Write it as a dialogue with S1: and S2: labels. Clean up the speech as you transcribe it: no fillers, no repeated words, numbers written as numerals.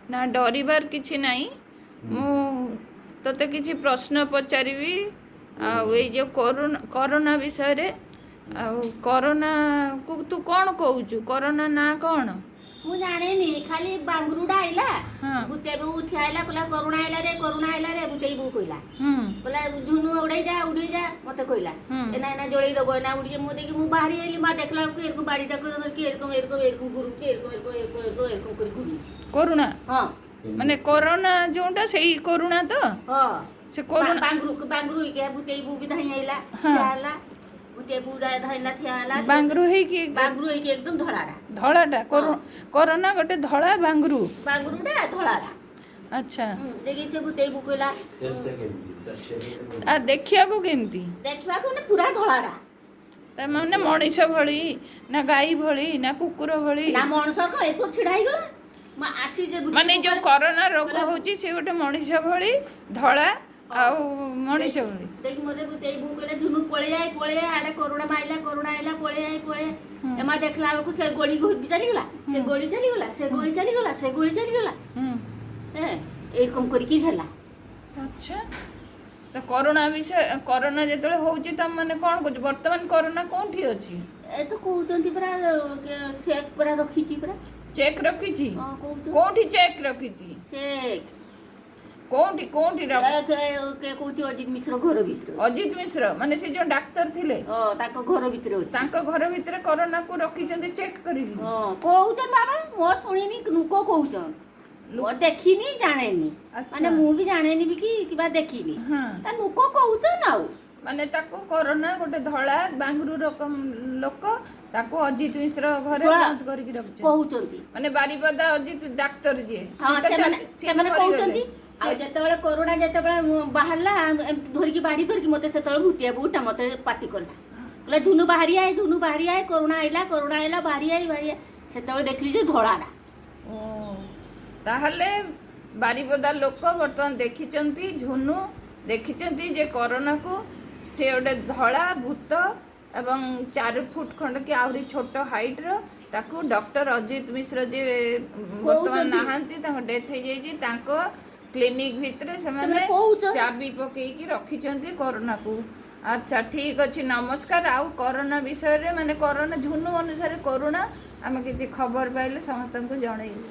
S1: ନା, ଡରିବାର କିଛି ନାହିଁ। ମୁଁ ତୋତେ କିଛି ପ୍ରଶ୍ନ ପଚାରିବି ଆଉ ଏଇ ଯେଉଁ କରୋନା ବିଷୟରେ। ଆଉ କରୋନାକୁ ତୁ କ'ଣ କହୁଛୁ? କରୋନା ନାଁ କ'ଣ?
S2: ମୁଁ ଜାଣିନି, ଖାଲି ବାଙ୍ଗୁରୁଟା ଆଇଲା। ଭୂତେ ବୋଉ ଠିଆ ହେଲା, କହିଲା, "କରୁଣା ଆଇଲା ରେ, କରୁଣା ଆଇଲା ରେ।" ଭୂତେଇ ବୋଉ କହିଲା। କହିଲା, "ଝୁନୁ, ଉଡେଇ ଯା, ଉଡେଇ ଯା।" ମତେ କହିଲା। ଏନା ଏନା ଜଳେଇ ଦବ, ଏନା ଉଡି। ମୁଁ ଦେଖି ମୁଁ ବାହାରି ଆଇଲି ମା, ଦେଖିଲା ବେଳକୁ ଏରକମ ବାଡି ତାକୁ ଧରିକି ଏରକମ ଏରକମ ଏରକମ ଘୁରୁଛି, ଏରକମ ଏରକମ ଏରକମ ଏରକମ ଏରକମ କରି ଘୁରୁଛି।
S1: କରୁଣା?
S2: ହଁ।
S1: ମାନେ କରୋନା ଯୋଉଟା, ସେଇ କରୁଣା ତ?
S2: ହଁ।
S1: ସେ କରୁଣା।
S2: ବାଙ୍ଗୁରୁ ବାଙ୍ଗୁରୁ ହେଇକି ଭୂତେଇ ବୋଉ ବି ଧାଇଁ ଆଇଲା। ଠିଆ ହେଲା, ଭୂତେଇ ବୋଉ ଧାଇଁଲା, ଠିଆ ହେଲା।
S1: ବାଙ୍ଗରୁ ହେଇକି?
S2: ବାଙ୍ଗୁରୁ ହେଇକି, ଏକଦମ ଧଳାଟା।
S1: ଧଳାଟା? କରୋନା ଗୋଟେ ଧଳା ବାଙ୍ଗରୁ?
S2: ବାଙ୍ଗୁରୁଟା ଧଳାଟା। ଦେଖି ସେ ଭୂତେଇ ବୋଉ କହିଲା।
S1: ଆ ଦେଖିବାକୁ କେମିତି?
S2: ଦେଖିବାକୁ ମାନେ ପୁରା ଧଳାଟା।
S1: ତା ମାନେ ମଣିଷ ଭଳି ନା ଗାଈ ଭଳି ନା କୁକୁର ଭଳି?
S2: ନା, ମଣିଷ କଣ, ଏ ତ ଛିଡା ହେଇଗଲା। ମୁଁ ଆସି ଯେ ଭୂତେଇ
S1: ମାନେ
S2: ବୋଉ
S1: ଯୋଉ
S2: କହିଲା-
S1: କରୋନା ରୋଗ ହଉଛି, ସେ ଗୋଟେ ମଣିଷ ଭଳି ଧଳା ଆଉ ମଣିଷ ଭଳି।
S2: ଦେଖି ମତେ ଭୂତେଇ ବୋଉ କହିଲା, "ଝୁନୁ, ପଳେଇ ଆୟ, ପଳେଇ ଆୟ, ଆଡେ କରୁଣା ମାଇଲା, କରୁଣା ଆଇଲା, ପଳେଇ ଆୟ, ପଳେଇ ଆୟ।" ଏମା ଦେଖିଲା ବେଳକୁ ସେ ଗୋଳି ଚାଲିଗଲା, ସେ ଗୋଳି ଚାଲିଗଲା, ସେ ଗୋଳି ଚାଲିଗଲା, ସେ ଗୋଳି ଚାଲିଗଲା। ଏରକମ କରିକି ହେଲା।
S1: ଆଚ୍ଛା, ତ କରୋନା ବିଷୟ, କରୋନା ଯେତେବେଳେ ହଉଛି, ତମ ମାନେ କ'ଣ କହୁଛ? ବର୍ତ୍ତମାନ କରୋନା କୋଉଠି ଅଛି?
S2: ଏ ତ କହୁଛନ୍ତି ପୁରା ସେକ୍ ପୁରା ରଖିଛି ପୁରା।
S1: ଚେକ୍ ରଖିଛି?
S2: ହଁ, କହୁଛନ୍ତି।
S1: କୋଉଠି ଚେକ୍ ରଖିଛି?
S2: ସେକ୍।
S1: କୋଉଠି କୋଉଠି
S2: କେ କହୁଛି ଅଜିତ ମିଶ୍ର ଘର ଭିତରେ ଅଛି।
S1: ଅଜିତ ମିଶ୍ର ମାନେ ସେ ଯୋଉ ଡାକ୍ତର ଥିଲେ?
S2: ହଁ, ତାଙ୍କ ଘର ଭିତରେ ଅଛି।
S1: ତାଙ୍କ ଘର ଭିତରେ କରୋନାକୁ ରଖିଛନ୍ତି ଚେକ୍ କରିକି?
S2: ହଁ, କହୁଛନ୍ ବାବା। ମୋ ଶୁଣିନି, ଲୋକ କହୁଛନ୍। ମୁଁ ଦେଖିନି, ଜାଣେନି। ମାନେ ମୁଁ ବି ଜାଣେନି ବି କି କିବା ଦେଖିନି। ତା ଲୋକ କହୁଛନ୍ ଆଉ।
S1: ମାନେ ତାକୁ କରୋନା ଗୋଟେ ଧଳା ବାଙ୍ଗୁରୁ ରକମ ଲୋକ, ତାକୁ ଅଜିତ ମିଶ୍ର ଘରେ
S2: ଶୁଣ,
S1: ବନ୍ଦ କରିକି ରଖିଛନ୍ତି?
S2: କହୁଛନ୍ତି।
S1: ମାନେ ବାରିପଦା ଅଜିତ ଡାକ୍ତର ଯିଏ,
S2: ହଁ।
S1: ସେ ତ
S2: ସେମାନେ
S1: ସିଏ ତ
S2: ସେମାନେ
S1: ମରିଗଲେ।
S2: କହୁଛନ୍ତି। ଆଉ ଯେତେବେଳେ କରୋନା ଯେତେବେଳେ ବାହାରିଲା, ଏମିତି ଧରିକି ବାଢି ଧରିକି ମତେ, ସେତେବେଳେ ଭୂତିଆ ବୋଉଟା ମତେ ପାଟି କଲା, କହିଲା, "ଝୁନୁ, ବାହାରି ଆୟ, ଝୁନୁ, ବାହାରି ଆୟ, କରୁଣା ଆଇଲା, କରୁଣା ଆଇଲା, ବାହାରି ଆୟ, ବାହାରି ଆୟ।" ସେତେବେଳେ ଦେଖିଲି ଯେ ଧଳାଟା।
S1: ଓ, ତାହେଲେ ବାରିପଦା ଲୋକ ବର୍ତ୍ତମାନ ଦେଖିଛନ୍ତି, ଝୁନୁ ଦେଖିଛନ୍ତି ଯେ କରୋନାକୁ ସେ ଗୋଟେ ଧଳା ଭୂତ ଏବଂ 4 ଫୁଟ ଖଣ୍ଡ କି ଆହୁରି ଛୋଟ ହାଇଟ୍ର। ତାକୁ ଡକ୍ଟର ଅଜିତ ମିଶ୍ର, ଯିଏ ବର୍ତ୍ତମାନ
S2: କହୁଛନ୍ତି।
S1: ନାହାନ୍ତି, ତାଙ୍କ ଡେଥ୍ ହେଇଯାଇଛି, ତାଙ୍କ କ୍ଲିନିକ୍ ଭିତରେ ସେମାନେ
S2: ସେମାନେ କହୁଛନ୍ତି।
S1: ଚାବି ପକେଇକି ରଖିଛନ୍ତି କରୋନାକୁ। ଆଚ୍ଛା, ଠିକ୍ ଅଛି, ନମସ୍କାର। ଆଉ କରୋନା ବିଷୟରେ, ମାନେ କରୋନା, ଝୁନୁ ଅନୁସାରେ କରୁଣା, ଆମେ କିଛି ଖବର ପାଇଲେ ସମସ୍ତଙ୍କୁ ଜଣେଇବୁ।